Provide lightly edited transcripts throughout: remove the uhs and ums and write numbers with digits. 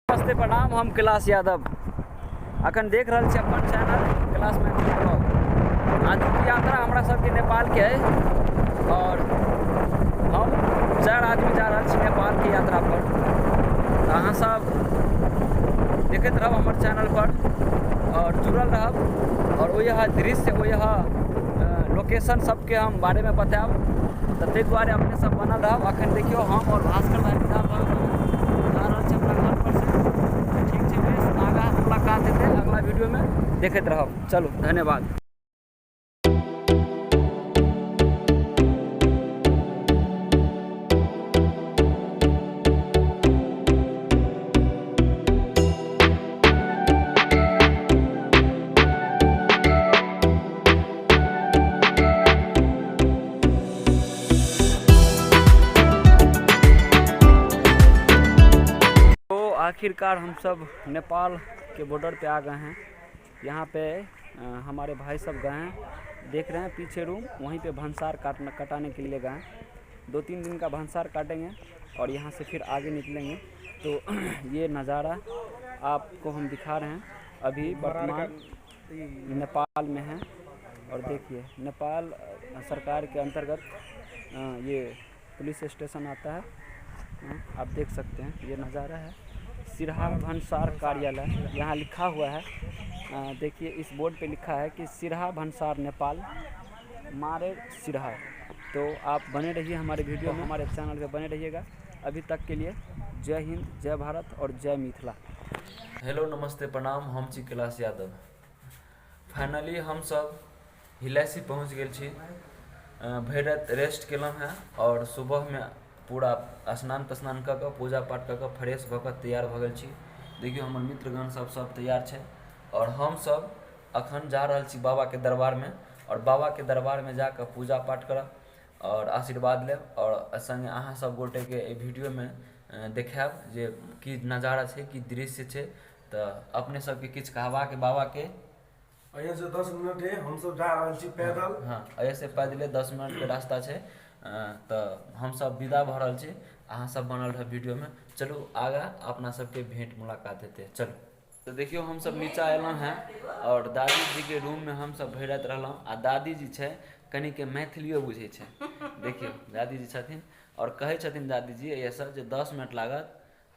नमस्ते प्रणाम, हम कैलाश यादव अखन देख रहल छी अपन चैनल कैलाश मैथिली ब्लॉग। आजुक यात्रा हमरा सबके नेपालके अइ और हम 4 आदमी जा रहल छी नेपालके यात्रा पर। तऽ अहाँ सब देखैत रहब हमर चैनल पर और जुड़ल रहब और ओहि दृश्य ओहि लोकेशन सबके हम बारेमे बतायब, तऽ ताहि दुआरे अपने सब बनल रहब। अखन देखियौ हम और भास्कर भाई विदा भऽ जा रहल छी अपना घर पर से। ठीक छै, बेस आगाँ मुलाकात हेतै अगला वीडियोमे, देखैत रहब। चलू धन्यवाद। तो आखिरकार हम सब नेपाल के बॉर्डर पे आ गए हैं। यहाँ पे हमारे भाई सब गए हैं, देख रहे हैं पीछे रूम, वहीं पे भंसार कटाने के लिए गए हैं। 2-3 दिन का भंसार काटेंगे और यहाँ से फिर आगे निकलेंगे। तो ये नज़ारा आपको हम दिखा रहे हैं, अभी वर्तमान नेपाल में है। और देखिए नेपाल सरकार के अंतर्गत ये पुलिस स्टेशन आता है। आप देख सकते हैं ये नज़ारा है सिरहा भंसार कार्यालय, यहाँ लिखा हुआ है। देखिए इस बोर्ड पे लिखा है कि सिरहा भंसार नेपाल मारे सिरहा। तो आप बने रहिए हमारे वीडियो में, हमारे चैनल पे बने रहिएगा। अभी तक के लिए जय हिंद, जय भारत और जय मिथिला। हेलो नमस्ते प्रणाम, हम छी कैलाश यादव। फाइनली हम सब हिलासी पहुँच गेल छी। भरि राति रेस्ट केलहुँ हेँ आओर सुबहमे पूरा स्नान तस्नान कऽ कऽ पूजा पाठ कऽ कऽ फ्रेश भऽ कऽ तैयार भऽ गेल छी। देखियौ हमर मित्रगण सब सब तैयार छै आओर हमसब अखन जा रहल छी बाबाके दरबारमे आओर बाबाके दरबारमे जाकऽ पूजा पाठ करब आओर आशीर्वाद लेब आओर सङ्गे अहाँ सब गोटेके एहि वीडियोमे देखायब जे की नजारा छै की दृश्य छै। तऽ अपने सबके किछु कहबाक बाबाके? एहिसँ 10 मिनट है, हमसब जा रहल छी पैदल। हँ, एहिसँ पैदले 10 मिनटके रास्ता छै। तऽ हमसब विदा भऽ रहल छी, अहाँ सब बनल रहब वीडियोमे। चलू आगाँ अपना सबके भेंट मुलाकात हेतै। चलू तऽ देखियौ हमसब नीचा एलहुँ हेँ आओर दादीजीके रूममे हमसब भरि राति रहलहुँ। आ दादीजी छै कनिके मैथिलियो बुझै छै। देखियौ दादीजी छथिन आओर कहै छथिन दादीजी एहिसँ जे 10 मिनट लागत,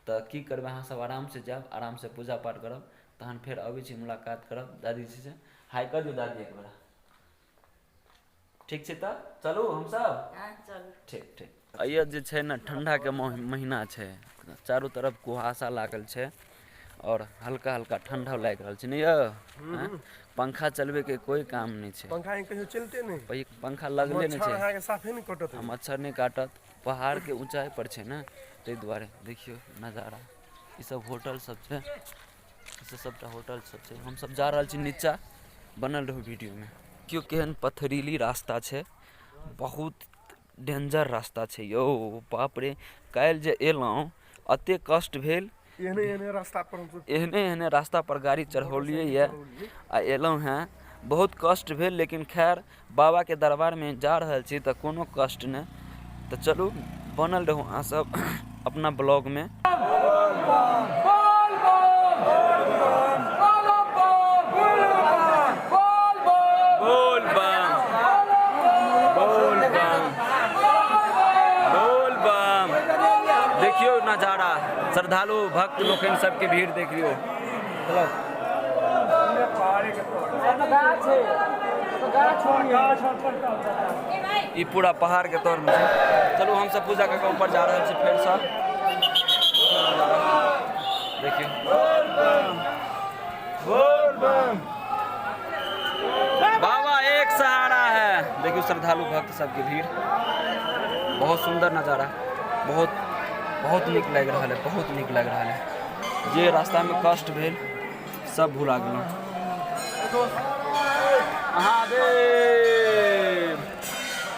तऽ की करबै अहाँ सब आरामसँ जायब, आरामसँ पूजा पाठ करब, तहन फेर अबै छी मुलाकात करब दादीजीसँ। हाय कऽ दियौ दादी एक बेर। ठीक छै तऽ चलू हमसब। ठीक ठीक। एहिए जे छै ने ठण्डाके महीना छै, चारू तरफ कुहासा लागल छै आओर हल्का हल्का ठण्डा लागि रहल छै। नहि यौ पंखा चलबैके कोइ काम नहि छै, पंखा कहियो चलते नहि, पंखा लगले नहि छै, अहाँके साफे नहि कटत, मच्छर नहि काटत। पहाड़के ऊँचाइ पर छै ने, ताहि दुआरे। देखियौ नजारा, ई सब होटल सब छै, ई सब सबटा होटल सब छै। हमसब जा रहल छी नीचा, बनल रहू वीडियोमे। देखियौ केहन पथरीली रास्ता छै, बहुत डेंजर रास्ता छै यौ, बाप रे। काल्हि जे एलहुँ एते कष्ट भेल, एहने एहने रास्ता पर हमसब एहने एहने रास्ता पर गाड़ी चढ़ौलियै यऽ आ एलहुँ हेँ, बहुत कष्ट भेल। लेकिन खैर बाबाके दरबारमे जा रहल छी तऽ कोनो कष्ट नहि। तऽ चलू बनल रहू अहाँ सब अपना ब्लॉगमे। बोल बम बोल बम बोल बम। देखियौ नजारा, श्रद्धालु भक्त लोकनि सबके भीड़ देखियौ। ई पूरा पहाड़ के तर में छै। चलू हम सब पूजा कऽ ऊपर जा रहल छी फेरसँ। देखियौ बाबा एक सहारा है। देखियौ श्रद्धालु भक्त सबके भीड़, बहुत सुंदर नजारा, बहुत बहुत नीक लागि रहल है, बहुत नीक लागि रहल है। जे रास्तामे कष्ट भेल सब भुला गेलहुँ। महादेव।